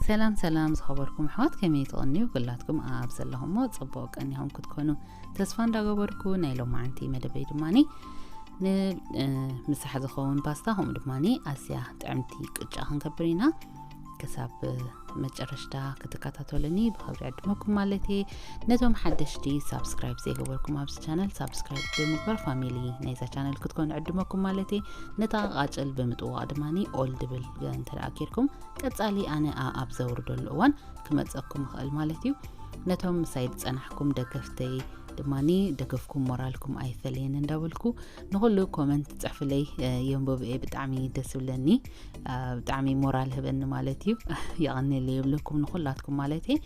ሰላም ሰላም ዝኸበርኩም ኣሕዋት፣ ከመይ ትቐንዩ? ኩላትኩም ኣብ ዘለኹሞ ጽቡቕ ቀኒኹም ክትኮኑ ተስፋ እንዳገበርኩ፣ ናይ ሎማዓንቲ መደበይ ድማኒ ን-፣ እ፣ ምሳሕ ዝኸውን ፓስታ፣ ከምኡ ድማኒ ኣዝያ ጥዕምቲ ቅጫ ክንገብር ኢና። ክሳብ መጨረሽታ ክትከታተሉኒ ብኽብሪ ዕድመኩም ማለት እየ። ነቶም ሓደሽቲ ሳብስክራይብ ዘይገበርኩም ኣብዚ ቻነል ሳብስክራይብ ብምግባር ፋሚሊ ናይዛ ቻነል ክትኮኑ ዕድመኩም ማለት እየ። ነታ ቃጭል ብምጥዋቕ ድማኒ ኦል ድብል እንተ ደኣ ጌርኩም፣ ቀጻሊ ኣነ ኣ-፣ ኣብ ዘውርደሉ እዋን ክመጸኩም ይኽእል ማለት እዩ። ነቶም ምሳይ ዝጸናሕኩም ደገፍተይ ድማኒ ደገፍኩም ሞራልኩም ኣይፈለየኒ እንዳበልኩ፣ ንኹሉ ኮመንት ጽሕፍለይ፣ እ፣ የንብብ እየ። ብጣዕሚ ደስ ይብለኒ። እ፣ ብጣዕሚ ሞራል ህበኒ ማለት እዩ። የቐንየለይ ይብለኩም ንኹላትኩም ማለት እየ።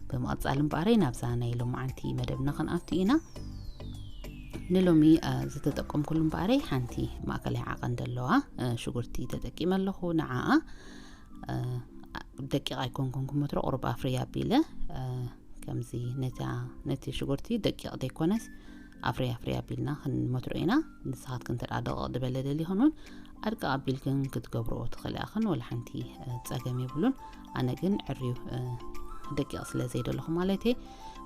ብምቕጻል እምበኣረይ ናብዛ ናይ ሎማዓንቲ መደብና ክንኣቱ ኢና። ንሎሚ፣ እ፣ ዝተጠቀምኩሉ እምበኣረይ ሓንቲ ማእከላይ ዓቐን ዘለዋ፣ እ፣ ሽጉርቲ ተጠቂመ ኣለኹ። ንዓኣ፣ እ፣ ደቂቕ ኣይኮንኩን ክመትሮ፣ ቁሩብ ኣፍርያ ኣቢለ፣ እ፣ ከምዚ ነታ፣ ነቲ ሽጉርቲ ደቂቕ ዘይኮነስ ኣፍርያ ኣፍርያ ኣቢልና ክንመትሮ ኢና። ንስኻትክን እንተ ደኣ ደቐቕ ዝበለ ደሊኽን እውን ኣድቅቕ ኣቢልክን ክትገብርኦ ትኽእላ ኢኽን፣ ወላ ሓንቲ፣ እ፣ ጸገም የብሉን። ኣነ ግን ዕርዩ፣ እ፣ ደቂቕ ስለ ዘይደለኹ ማለት እየ።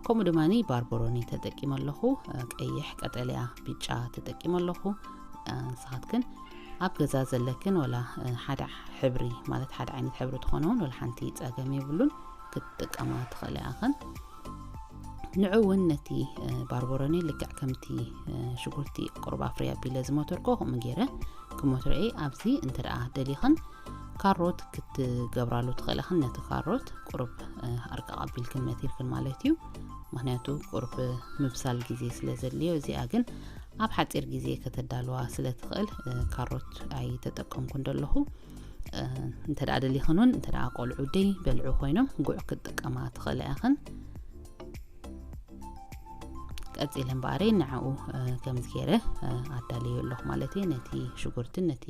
ከምኡ ድማኒ ባርበሮኒ ተጠቂመ ኣለኹ፣ እ፣ ቀይሕ፣ ቀጠልያ፣ ቢጫ ተጠቂመ ኣለኹ። እ፣ ንስኻትክን ኣብ ገዛ ዘለክን ወላ፣ እ፣ ሓደ ሕብሪ ማለት ሓደ ዓይነት ሕብሪ ትኾነ እውን ወላ ሓንቲ ጸገም የብሉን፣ ክትጥቀማ ትኽእላ ኢኽን። ንዑ እውን ነቲ፣ እ፣ ባርበሮኒ ልክዕ ከምቲ፣ እ፣ ሽጉርቲ ቁሩብ ኣፍርያ ኣቢለ ዝመተርኮ ከምኡ ገይረ ክመትሮ እየ። ኣብዚ እንተ ደኣ ደሊኽን ካሮት ክትገብራሉ ትኽእላ ኢኽን። ነቲ ካሮት ቁሩብ፣ እ፣ ኣርቃቕ ኣቢልክን መቲርክን ማለት እዩ። ምኽንያቱ ቁሩብ ምብሳል ግዜ ስለ ዘድልዮ፣ እዚኣ ግን ኣብ ሓጺር ግዜ ከተዳልዋ ስለ ትኽእል፣ እ፣ ካሮት ኣይተጠቀምኩን ዘለኹ። እ፣ እንተ ደኣ ደሊኽን እውን፣ እንተ ደኣ ቆልዑ ደይ በልዑ ኮይኖም፣ ጉዕ ክትጥቀማ ትኽእላ ኢኽን። ቀጺለ እምበኣረይ ንዕኡ፣ እ፣ ከምዚ ገይረ፣ እ፣ ኣዳልዮ ኣለኹ ማለት እየ። ነቲ ሽጉርትን ነቲ፣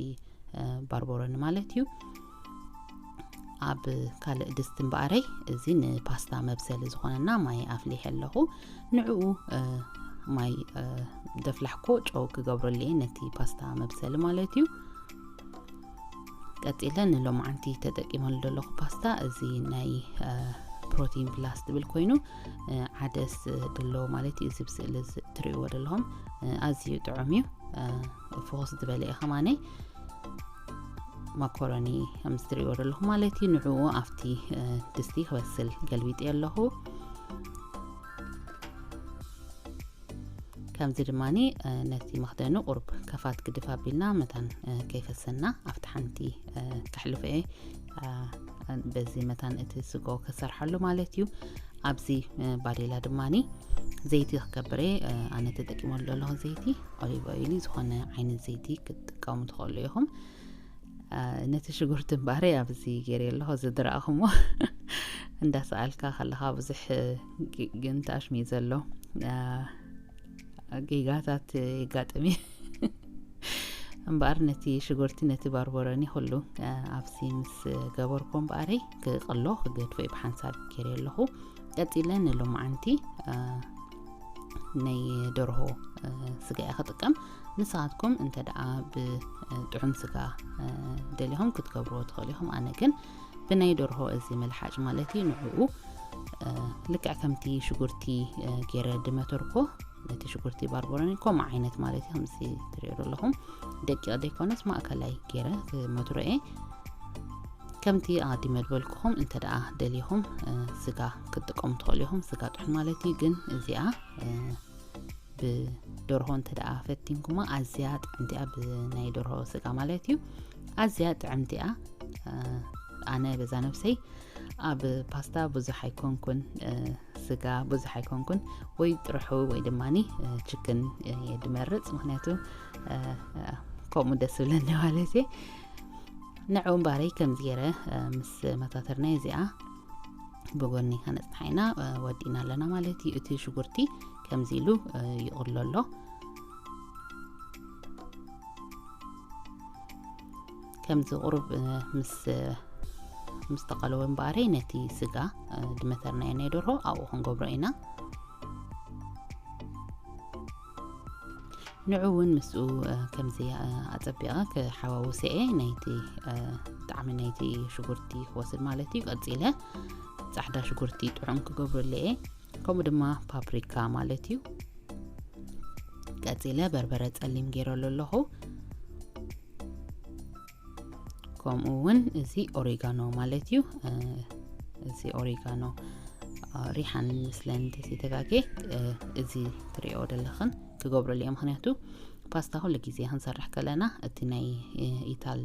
እ፣ ባርበሮን ማለት እዩ። ኣብ ካልእ ድስቲ እምበኣረይ እዚ ንፓስታ መብሰሊ ዝኾነና ማይ ኣፍሊሐ ኣለኹ። ንዕኡ፣ እ፣ ማይ፣ እ፣ ደፍላሕኮ ጨው ክገብረሉ እየ ነቲ ፓስታ መብሰሊ ማለት እዩ። ቀጺለ ንሎማዓንቲ ተጠቂመሉ ዘለኹ ፓስታ እዚ ናይ፣ እ፣ ፕሮቲን ፕላስ ዝብል ኮይኑ፣ እ፣ ዓደስ ድሎ ማለት እዩ። እዚ ብስእሊ እዚ ትርእይዎ ዘለኹም፣ እ፣ ኣዝዩ ጥዑም እዩ። እ፣ ፍኹስ ዝበለ እዩ ከማነይ። ማኮሮኒ ከምዚ ትርእይዎ ዘለኹም ማለት እዩ። ንዕኡ ኣብቲ፣ እ፣ ድስቲ ክበስል ገልቢጠ ኣለኹ። ከምዚ ድማኒ፣ እ፣ ነቲ መኽደኑ ቁሩብ ከፋት ግድፍ ኣቢልና መታን፣ እ፣ ከይፈሰና ኣብቲ ሓንቲ፣ እ፣ ከሕልፎ እየ። እ፣ በዚ መታን እቲ ስጎ ከሰርሓሉ ማለት እዩ። ኣብዚ፣ እ፣ ባዴላ ድማኒ ዘይቲ ክገብር እየ። እ፣ ኣነ ተጠቂመሉ ዘለኹ ዘይቲ ኦሊቭ ኦይል እዩ። ዝኾነ ዓይነት ዘይቲ ክትጥቀሙ ትኽእሉ ኢኹም። እ፣ ነቲ ሽጉርቲ እምበኣረይ ኣብዚ ገይረ ኣለኹ፣ ዝድረእኹሞ እንዳሰኣልካ ከለኻ ብዙሕ፣ እ፣ ግ-፣ ግንታሽ እዩ ዘሎ። እ፣ ጌጋታት የጋጥም እዩ። እምበኣር ነቲ ሽጉርቲ፣ ነቲ ባርበሮኒ ኩሉ፣ እ፣ ኣብዚ ምስ ገበርኩ እምበኣረይ ክቕሎ ክገድፎ እዩ ብሓንሳብ ገይረ ኣለኹ። ቀጺለ ንሎማዓንቲ፣ እ፣ ናይ ደርሆ፣ እ፣ ስጋ እየ ክጥቀም። ንስኻትኩም እንተ ደኣ ብ-፣ እ፣ ጥዑም ስጋ፣ እ፣ ደሊኹም ክትገብርዎ ትኽእሉ ኢኹም። ኣነ ግን ብናይ ደርሆ እዚ መልሓጭ ማለት እዩ፣ ንዕኡ፣ እ፣ ልክዕ ከምቲ ሽጉርቲ፣ እ፣ ገይረ ድመተርኮ፣ ነቲ ሽጉርቲ ባርበሮኒ ከምኡ ዓይነት ማለት እዩ። ከምዚ ትርእዩ ዘለኹም ደቂቕ ዘይኮነስ ማእከላይ ገይረ ክመትሮ እየ። ከምቲ ኣቐዲመ ዝበልኩኹም እንተ ደኣ ደሊኹም፣ እ፣ ስጋ ክትጥቀሙ ትኽእሉ ኢኹም። ስጋ ጥሑን ማለት እዩ፣ ግን እዚኣ፣ እ፣ ብደርሆ እንተ ደኣ ፈቲንኩማ ኣዝያ ጥዕምቲ እያ፣ ብናይ ደርሆ ስጋ ማለት እዩ። ኣዝያ ጥዕምቲ እያ። እ፣ ኣነ በዛ ነብሰይ ኣብ ፓስታ ብዙሕ ኣይኮንኩን፣ እ፣ ስጋ ብዙሕ ኣይኮንኩን፣ ወይ ጥርሑ ወይ ድማኒ፣ እ፣ ችክን፣ እ፣ እየ ድመርጽ፣ ምኽንያቱ፣ እ፣ እ፣ ከምኡ ደስ ዝብለኒ ማለት እየ። ንዕኡ እምበኣረይ ከምዚ ገይረ፣ እ፣ ምስ መታተርና እዚኣ ብጎኒ ከነጽንሓ ኢና፣ እ፣ ወዲእና ኣለና ማለት እዩ። እቲ ሽጉርቲ ከምዚ ኢሉ፣ እ፣ ይቕሎ ኣሎ። ከምዚ ቁሩብ፣ እ፣ ምስ፣ ምስ ተቐለወ እምበኣረይ ነቲ ስጋ፣ እ፣ ድመተርናዮ ናይ ደርሆ ኣብኡ ክንገብሮ ኢና። ንዑ እውን ምስኡ ከምዚ ኣጸቢቐ ክሓዋውሰ እየ። ናይቲ ጣዕሚ ናይቲ ሽጉርቲ ክወስድ ማለት እዩ። ቀጺለ ጻዕዳ ሽጉርቲ ጥዑም ክገብረሉ እየ። ከምኡ ድማ ፓፕሪካ ማለት እዩ። ቀጺለ በርበረ ጸሊም ገይረሉ ኣለኹ። ከምኡ እውን እዚ ኦሪጋኖ ማለት እዩ። እዚ ኦሪጋኖ ሪሓን ምስለን ተሲተጋጌ እዚ ትሪኦ ዘለኽን ክገብረሉ እየ። ምክንያቱ ፓስታ ኩሉ ግዜ ክንሰርሕ ከለና እቲ ናይ ኢታሊ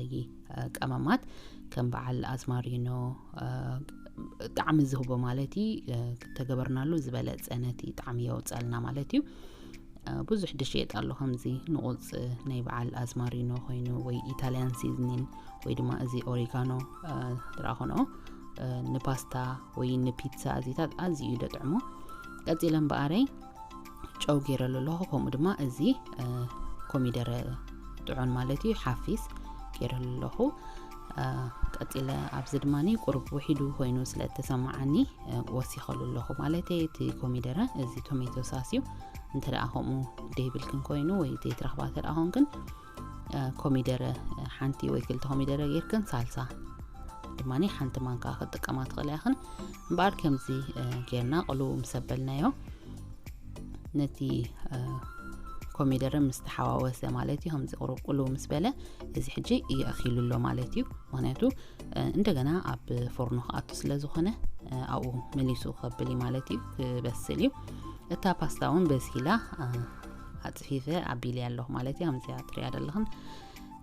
ቀመማት ከም በዓል ኣዝማሪኖ ጣዕሚ ዝህቦ ማለት እዩ ተገበርናሉ ዝበለፀ ነቲ ጣዕሚ የውፀልና ማለት እዩ። ብዙሕ ድሽ የጣሉ ከምዚ ንቑፅ ናይ በዓል ኣዝማሪኖ ኮይኑ ወይ ኢታሊያን ሲዝኒን ወይ ድማ እዚ ኦሪጋኖ ድራኾኖ ንፓስታ ወይ ንፒትሳ እዚታት ኣዝዩ ደጥዕሞ። ቀፂለ እምበኣረይ ጨው ገይረሉ ኣለኹ። ከምኡ ድማ እዚ ኮሚደረ ጥዑን ማለት እዩ ሓፊስ ገይረሉ ኣለኹ። ቀፂለ ኣብዚ ድማ ቁሩብ ውሒዱ ኮይኑ ስለ እተሰማዓኒ ወሲኸሉ ኣለኹ ማለት እቲ ኮሚደረ። እዚ ቶሜቶ ሳስ እዩ። እንተ ደኣ ከምኡ ደይብልክን ኮይኑ ወይ ዘይትረኽባ እንተ ደኣ ኮንክን ኮሚደረ ሓንቲ ወይ ክልተ ኮሚደረ ጌርክን ሳልሳ ድማ ሓንቲ ማንካ ክትጥቀማ ትኽእላ ኢኽን። እምበኣር ከምዚ ጌርና ቅልው ምስ ኣበልናዮ ነቲ ኮሚደረ ምስ ተሓዋወሰ ማለት እዩ። ከምዚ ቁሩብ ቅልው ምስ በለ እዚ ሕጂ ይእኺሉ ኣሎ ማለት እዩ። ምክንያቱ እንደገና ኣብ ፎርኖ ክኣቱ ስለ ዝኾነ ኣብኡ መሊሱ ከብል እዩ ማለት እዩ፣ ክበስል እዩ። እታ ፓስታ እውን በሲላ ኣፅፊፈ ኣቢለ ኣለኹ ማለት እዩ። ከምዚኣ ትሪኣ ዘለኽን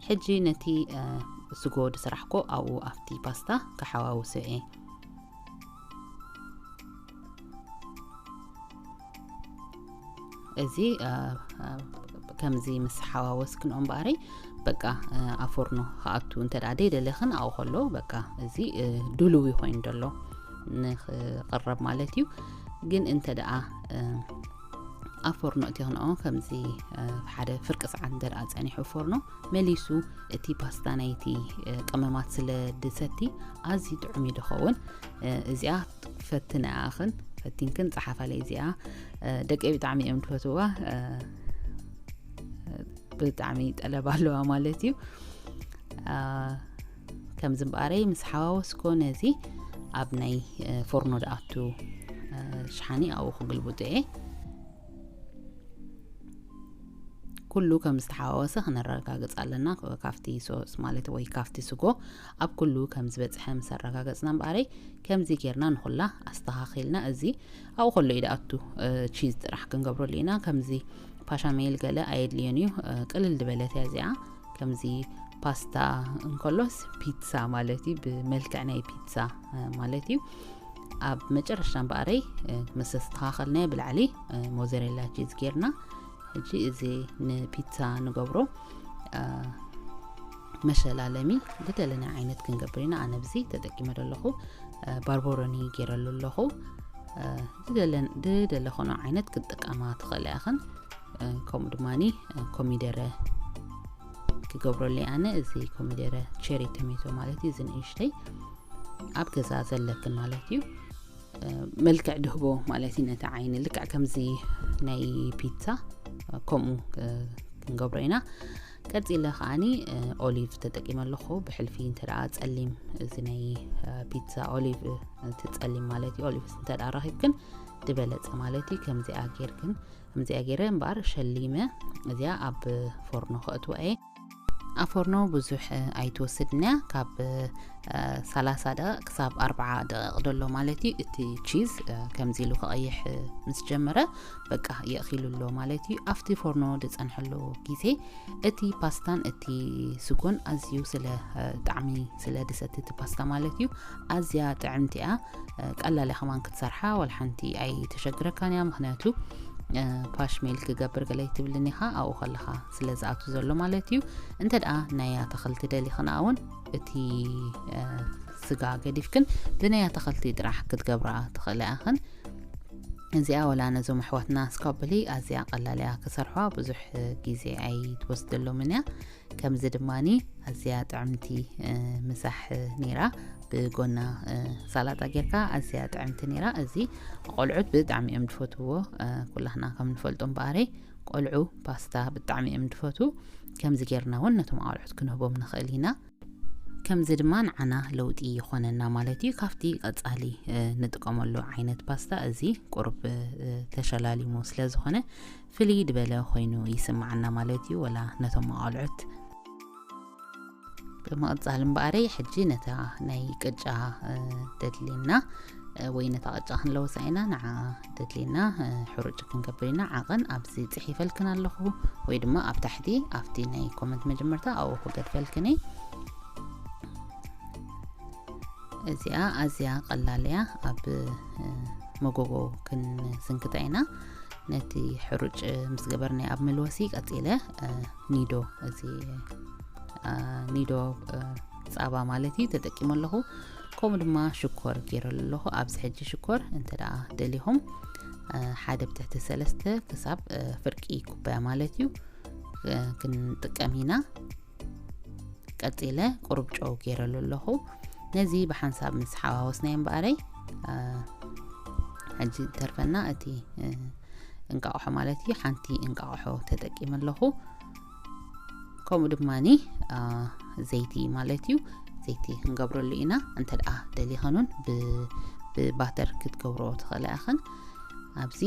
ሕጂ ነቲ ስጎ ዝሰራሕኮ ኣብኡ ኣብቲ ፓስታ ክሓዋውሶ እየ። እዚ ከምዚ ምስ ሓዋወስክንኦ እምበኣረይ በቃ ኣብ ፎርኖ ክኣቱ እንተ ደኣ ደይደለኽን ኣብኡ ከሎ በቃ እዚ ድሉው ኮይኑ ዘሎ ንኽቕረብ ማለት እዩ። ግን እንተ ደኣ ኣብ ፎርኖ እቲኽንኦ ከምዚ ሓደ ፍርቂ ሰዓት እንተ ደኣ ጸኒሑ ፎርኖ መሊሱ እቲ ፓስታ ናይቲ ቀመማት ስለ ድሰቲ ኣዝዩ ጥዑም እዩ ድኸውን። እዚኣ ፈትንኣኽን ፈቲንክን ጸሓፋለይ። እዚኣ ደቀይ ብጣዕሚ እዮም ድፈትዋ። ብጣዕሚ ጠለብ ኣለዋ ማለት እዩ። ከምዚ እምበኣረይ ምስ ሓዋወስኮ ነዚ ኣብ ናይ ፎርኖ ድኣቱ ሸሓኒ ኣብኡ ክግልብጦ እየ። ኩሉ ከም ዝተሓዋወሰ ክነረጋግጽ ኣለና። ካብቲ ሶስ ማለት ወይ ካብቲ ስጎ ኣብ ኩሉ ከም ዝበጽሐ ምስ ኣረጋገጽና እምበኣረይ ከምዚ ጌርና ንኹላ ኣስተኻኺልና። እዚ ኣብኡ ከሎ እዩ ድኣቱ ቺዝ ጥራሕ ክንገብረሉ ኢና። ከምዚ ፓሻሜል ገለ ኣየድልዮን እዩ። ቅልል ዝበለት እያ እዚኣ። ከምዚ ፓስታ እንከሎስ ፒትሳ ማለት እዩ፣ ብመልክዕ ናይ ፒትሳ ማለት እዩ። ኣብ መጨረሻ እምበኣረይ ምስ ኣስተኻኸልናዮ ብላዕሊ ሞዘሬላ ቺዝ ጌርና ሕጂ እዚ ንፒትሳ ንገብሮ መሸላለሚ ዝደለና ዓይነት ክንገብር ኢና። ኣነ ብዚ ተጠቂመ ዘለኹ ባርቦሮኒ ገይረሉ ኣለኹ። ዝደለኾኖ ዓይነት ክትጥቀማ ትኽእላ ኢኽን። ከምኡ ድማ ኮሚደረ ክገብረሉ ኣነ እዚ ኮሚደረ ቸሪ ቶሜቶ ማለት እዩ። እዚ ንእሽተይ ኣብ ገዛ ዘለክን ማለት እዩ። መልክዕ ድህቦ ማለት እዩ ነቲ ዓይኒ ልክዕ ከምዚ ናይ ፒትሳ ከምኡ ክንገብሮ ኢና። ቀጺለ ከዓኒ ኦሊቭ ተጠቂመ ኣለኹ። ብሕልፊ እንተ ደኣ ጸሊም እዚ ናይ ፒትሳ ኦሊቭ እቲ ጸሊም ማለት እዩ። ኦሊቭ እንተ ደኣ ረኺብክን ዝበለጸ ማለት እዩ። ከምዚኣ ጌርክን ከምዚኣ ገይረ እምበኣር ሸሊመ እዚኣ ኣብ ፎርኖ ከእትዋ እየ። ኣብ ፎርኖ ብዙሕ ኣይትወስድን እያ። ካብ ሰላሳ ደቂቕ ክሳብ ኣርብዓ ደቂቕ ደሎ ማለት እዩ። እቲ ቺዝ ከምዚ ኢሉ ክቐይሕ ምስ ጀመረ በቃ የእኺሉ ኣሎ ማለት እዩ። ኣብቲ ፎርኖ ዝጸንሐሉ ግዜ እቲ ፓስታን እቲ ስጎን ኣዝዩ ስለ ጣዕሚ ስለ ድሰቲ እቲ ፓስታ ማለት እዩ። ኣዝያ ጥዕምቲ እያ። ቀላል እያ ከማን ክትሰርሓ፣ ዋላ ሓንቲ ኣይተሸግረካን እያ። ምክንያቱ ፓሽሜል ክገብር ገለ ኣይትብልን ኢኻ፣ ኣብኡ ከለኻ ስለ ዝኣቱ ዘሎ ማለት እዩ። እንተ ደኣ ናይ ኣትክልቲ ደሊኽን እውን እቲ ስጋ ገዲፍክን ብናይ ኣትክልቲ ጥራሕ ክትገብራ ትኽእላ ኢኽን። እዚኣ ወላ ነዞም ኣሕዋትና ስካብሊ ኣዝያ ቀላል እያ ክሰርሖ፣ ብዙሕ ግዜ ኣይትወስደሎምን እያ። ከምዚ ድማኒ ኣዝያ ጥዕምቲ ምሳሕ ነይራ፣ ብጎና ሳላጣ ጌርካ ኣዝያ ጥዕምቲ ነይራ። እዚ ቆልዑት ብጣዕሚ እዮም ዝፈትዎ፣ ኩላህና ከም ንፈልጦ እምበኣረይ ቆልዑ ፓስታ ብጣዕሚ እዮም ዝፈቱ። ከምዚ ጌርና እውን ነቶም ኣቆልዑት ክንህቦም ንኽእል ኢና። ከምዚ ድማ ንዓና ለውጢ ይኾነና ማለት እዩ። ካብቲ ቀጻሊ ንጥቀመሉ ዓይነት ፓስታ እዚ ቁሩብ ተሸላሊሙ ስለ ዝኾነ ፍልይ ዝበለ ኮይኑ ይስምዓና ማለት እዩ። ወላ ነቶም ኣቆልዑት ብምቕጻል እምበኣረይ ሕጂ ነታ ናይ ቅጫ ተድልየና ወይ ነታ ቅጫ ክንለውሳ ኢና። ንዓ ተድልየና ሕሩጭ ክንገብር ኢና። ዓቐን ኣብዚ ጽሒፈልክን ኣለኹ ወይ ድማ ኣብ ታሕቲ ኣብቲ ናይ ኮመንት መጀመርታ ኣብኡ ክገድፈልክን እየ። እዚኣ ኣዝያ ቀላል እያ። ኣብ መጎጎ ክንስንክታ ኢና። ነቲ ሕሩጭ ምስ ገበርና ኣብ መልወሲ ቀጺለ ኒዶ እዚ ኒዶ ጻባ ማለት እዩ ተጠቂመ ኣለኹ። ከምኡ ድማ ሽኮር ገይረሉ ኣለኹ። ኣብዚ ሕጂ ሽኮር እንተ ደኣ ደሊኹም ሓደ ብትሕቲ ሰለስተ ክሳብ ፍርቂ ኩባያ ማለት እዩ ክንጥቀም ኢና። ቀጺለ ቁሩብ ጨው ገይረሉ ኣለኹ። ነዚ ብሓንሳብ ምስ ሓዋወስናዮ እምበኣረይ ሕጂ ተርፈና እቲ እንቃቑሖ ማለት እዩ። ሓንቲ እንቃቑሖ ተጠቂመ ኣለኹ። ከምኡ ድማኒ ዘይቲ ማለት እዩ። ዘይቲ ክንገብረሉ ኢና። እንተ ደኣ ደሊኸኑን ብባተር ክትገብሮ ትኽእላ ኢኽን። ኣብዚ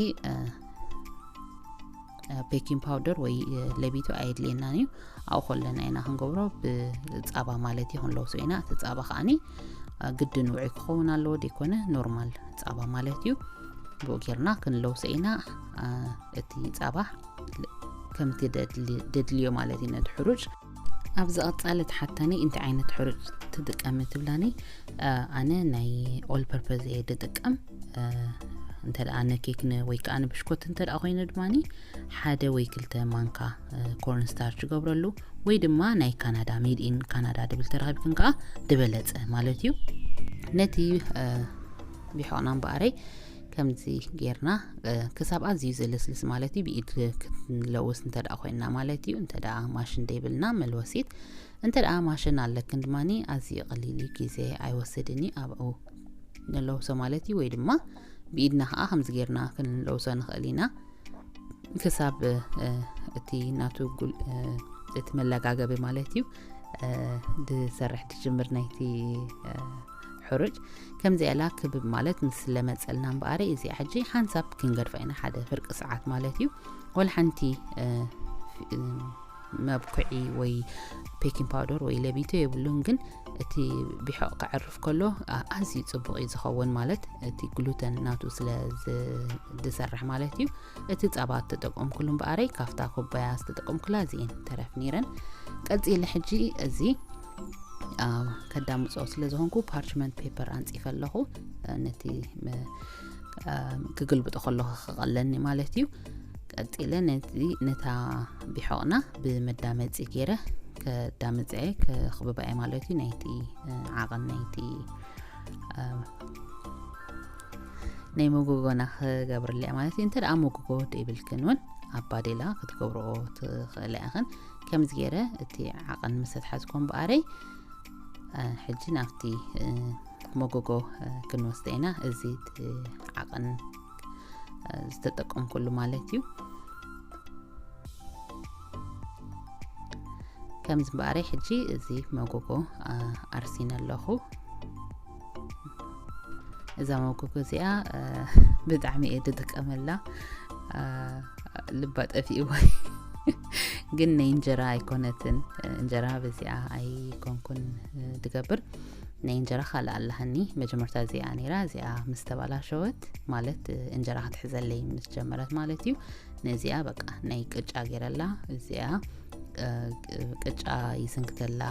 ቤኪንግ ፓውደር ወይ ለቢቶ ኣየድልየናን እዩ። ኣብኡ ከለና ኢና ክንገብሮ ብጻባ ማለት እዩ ክንለውሶ ኢና። እቲ ጻባ ከዓኒ ግድን ውዑይ ክኸውን ኣለዎ ደይኮነ ኖርማል ጻባ ማለት እዩ። ብኡ ጌርና ክንለውሶ ኢና። እቲ ጻባ ከምቲ ደድልዮ ማለት እዩ ነቲ ሕሩጭ። ኣብዚ ቀጻሊ ትሓተኒ እንታይ ዓይነት ሕሩጭ ትጥቀሚ ትብላኒ። ኣነ ናይ ኦል ፐርፐዝ እየ ዝጥቀም። እንተ ደኣ ንኬክ ወይ ከዓ ንብሽኮት እንተ ደኣ ኮይኑ ድማኒ ሓደ ወይ ክልተ ማንካ ኮርን ስታርች ገብረሉ ወይ ድማ ናይ ካናዳ ሜድ ኢን ካናዳ ድብል ተረኺብክን ከዓ ድበለጸ ማለት እዩ። ነቲ ቢሖቕና እምበኣረይ ከምዚ ጌርና ክሳብ ኣዝዩ ዝልስልስ ማለት እዩ። ብኢድ ክንለውስ እንተ ደኣ ኮይንና ማለት እዩ። እንተ ደኣ ማሽን ደይብልና መልወሲት እንተ ደኣ ማሽን ኣለክን ድማኒ ኣዝዩ ቀሊል እዩ፣ ግዜ ኣይወስድን እዩ ኣብኡ ንለውሶ ማለት እዩ። ወይ ድማ ብኢድና ከዓ ከምዚ ጌርና ክንለውሶ ንኽእል ኢና። ክሳብ እቲ ናቱ እቲ መለጋገቢ ማለት እዩ ድሰርሕ ድጅምር ናይቲ ሕሩጭ ከምዚ ያላ ክብብ ማለት ምስ ለመጸልና እምበኣረ እዚ ሕጂ ሓንሳብ ክንገድፋ ኢና ሓደ ፍርቂ ሰዓት ማለት እዩ። ወላ ሓንቲ መብኩዒ ወይ ቤኪንግ ፓውደር ወይ ለቢቶ የብሉን፣ ግን እቲ ቢሖቕ ክዕርፍ ከሎ ኣዝዩ ጽቡቕ እዩ ዝኸውን ማለት እቲ ግሉተን ናቱ ስለ ዝሰርሕ ማለት እዩ። እቲ ጸባ ተጠቀምኩሉ እምበኣረይ ካብታ ኩባያ ዝተጠቀምኩላ እዚኤን ተረፍ ነይረን። ቀጺለ ሕጂ እዚ ከዳምጾ ስለ ዝኾንኩ ፓርችመንት ፔፐር ኣንጺፈ ኣለኹ። ነቲ ክግልብጦ ከለኹ ክቐለኒ ማለት እዩ። ቀጺለ ነቲ ነታ ቢሖቕና ብመዳመጺ ገይረ ከዳምጽ እየ፣ ክኽብባ እየ ማለት እዩ። ናይቲ ዓቐን ናይቲ ናይ መጎጎና ክገብርላ እየ ማለት እዩ። እንተ ደኣ መጎጎ ዘይብልክን እውን ኣብ ባዴላ ክትገብርኦ ትኽእላ ኢኽን። ከምዚ ገይረ እቲ ዓቐን ምስ ኣትሓዝኮ እምበኣረይ ሕጂ ናብቲ መጎጎ ክንወስደ ኢና። እዚ ዓቐን ዝተጠቀምኩሉ ማለት እዩ። ከምዚ እምበኣረይ ሕጂ እዚ መጎጎ ኣርሲነ ኣለኹ። እዛ መጎጎ እዚኣ ብጣዕሚ እየ ዝጥቀመላ። ልባ ጠፊእዋ ግን ናይ እንጀራ ኣይኮነትን። እንጀራ በዚኣ ኣይኮንኩን ዝገብር። ናይ እንጀራ ካልእ ኣለሃኒ። መጀመርታ እዚኣ ነይራ፣ እዚኣ ምስ ተባላሸወት ማለት እንጀራ ክትሕዘለይ ምስ ጀመረት ማለት እዩ። ነዚኣ በቃ ናይ ቅጫ ገይረላ። እዚኣ ቅጫ ይስንክተላ፣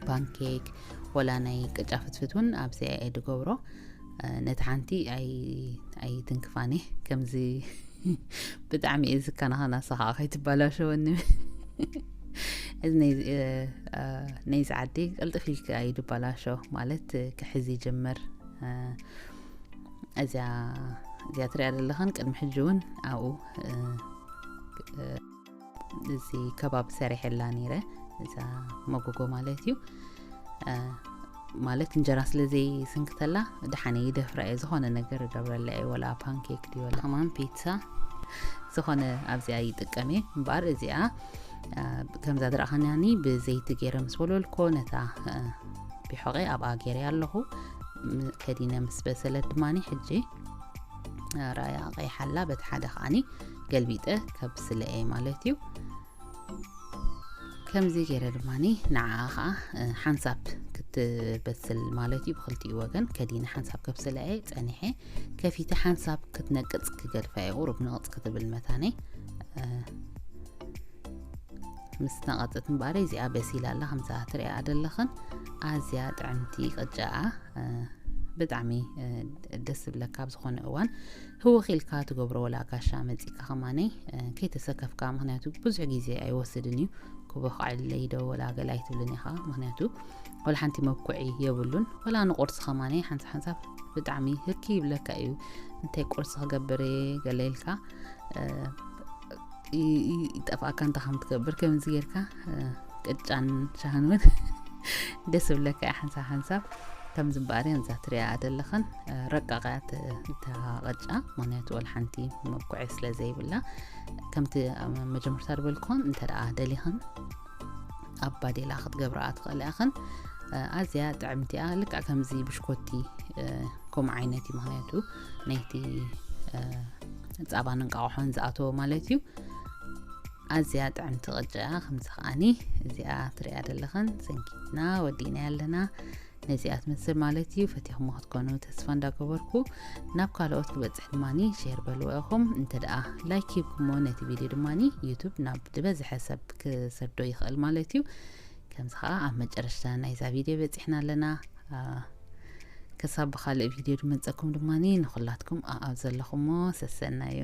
ፓንኬክ ወላ ናይ ቅጫ ፍትፍት እውን ኣብዚኣ እየ ዝገብሮ። ነቲ ሓንቲ ኣይትንክፋኒ ከምዚ ብጣዕሚ እየ ዝከናኸና፣ ንሳ ከዓ ከይትበላሸወኒ። እዚ ናይ ናይዚ ዓዲ ቅልጥፍ ኢልካ እዩ ዝበላሾ ማለት ክሕዝ ይጅምር። እዚኣ እዚኣ ትሪኣ ዘለኽን ቅድሚ ሕጂ እውን ኣብኡ እዚ ከባቢ ሰሪሐላ ነይረ። እዛ መጎጎ ማለት እዩ። ማለት እንጀራ ስለ ዘይስንክተላ ደሓነ ይደፍራ እየ። ዝኾነ ነገር ይገብረላ እየ፣ ወላ ፓንኬክ ድዩ ወላ ከማን ፒትሳ። ዝኾነ ኣብዚኣ ይጥቀም እየ። እምበኣር እዚኣ፣ እ፣ ከምዛ ዝረኣኻናኒ ብዘይቲ ገይረ ምስ ወለልኮ፣ ነታ፣ እ፣ ቢሖቐ ኣብኣ ገይረ ኣለኹ። ም-፣ ከዲነ ምስ በሰለት ድማኒ ሕጂ፣ እ፣ ራያ ቀይሓላ በቲ ሓደ ከዓኒ ገልቢጠ ከብስለ እየ ማለት እዩ። ከምዚ ገይረ ድማኒ ንዓኣ ኸዓ፣ እ፣ ሓንሳብ ክትበስል ማለት እዩ። ብክልቲኡ ወገን ከዲነ ሓንሳብ ከብስላ እየ ጸኒሐ። ከፊተ ሓንሳብ ክትነቅጽ ክገድፋ እየ። ቁሩብ ንቕጽ ክትብል መታነይ፣ እ፣ ምስ ነቐጸት እምበኣር እዚኣ በሲላ ኣላ። ከምዛ ትሪኣ ዘለኽን ኣዝያ ጥዕምቲ ቅጫኣ፣ እ፣ ብጣዕሚ፣ እ፣ ደስ ዝብለካ ኣብ ዝኾነ እዋን ህውኽ ኢልካ ትገብሮ ወላ ጋሻ መጺካ ከማነይ፣ እ፣ ከይተሰከፍካ፣ ምኽንያቱ ብዙሕ ግዜ ኣይወስድን እዩ። ክበኽዓለይ ዶ ወላ ገለ ኣይትብልን ኢኻ፣ ምኽንያቱ ወላ ሓንቲ መብኩዒ የብሉን። ወላ ንቁርሲ ከማነይ ሓንሳብ ሓንሳብ ብጣዕሚ ህርኪ ይብለካ እዩ። እንታይ ቁርሲ ክገብር እየ ገለ ኢልካ፣ እ፣ ይ-፣ ይ-፣ ይጠፍኣካ እንታይ ከም ትገብር። ከምዚ ጌርካ፣ እ፣ ቅጫን ሻህን እውን ደስ ዝብለካ እዩ ሓንሳብ ሓንሳብ። ከምዚ እምበኣር እዛ ትሪኣ ዘለኽን፣ እ፣ ረቃቕ እያ እት-፣ እታ ቅጫ፣ ምኽንያቱ ወላ ሓንቲ መብኩዒ ስለ ዘይብላ። ከምቲ ኣብ መጀመርታ ዝበልኩን፣ እንተ ደኣ ደሊኽን ኣብ ባዴላ ክትገብርኣ ትኽእላ ኢኽን። እ፣ ኣዝያ ጥዕምቲ እያ። ልክዕ ከምዚ ብሽኮቲ፣ እ፣ ከምኡ ዓይነት እዩ፣ ምኽንያቱ ናይቲ፣ እ፣ ጻባን እንቃቑሖን ዝኣተወ ማለት እዩ። ኣዝያ ጥዕምቲ ቅጫ እያ። ከምዚ ከዓኒ እዚኣ ትሪኣ ዘለኽን ሰንኪትና ወዲእናያ ኣለና። ነዚኣ ትመስል ማለት እዩ። ፈቲኹሞ ክትኮኑ ተስፋ እንዳገበርኩ፣ ናብ ካልኦት ክበጽሕ ድማኒ ሼር በልዎ ኢኹም። እንተ ደኣ ላይክ ሂብኩሞ፣ ነቲ ቪድዮ ድማኒ ዩቱብ ናብ ዝበዝሐ ሰብ ክሰዶ ይኽእል ማለት እዩ። ከምዚ ከኣ ኣብ መጨረሽታ ናይዛ ቪድዮ በጺሕና ኣለና። አ፣ ክሳብ ብኻልእ ቪድዮ ድመጸኩም ድማኒ ንኹላትኩም ኣኣብ ዘለኹሞ ሰሰናዩ።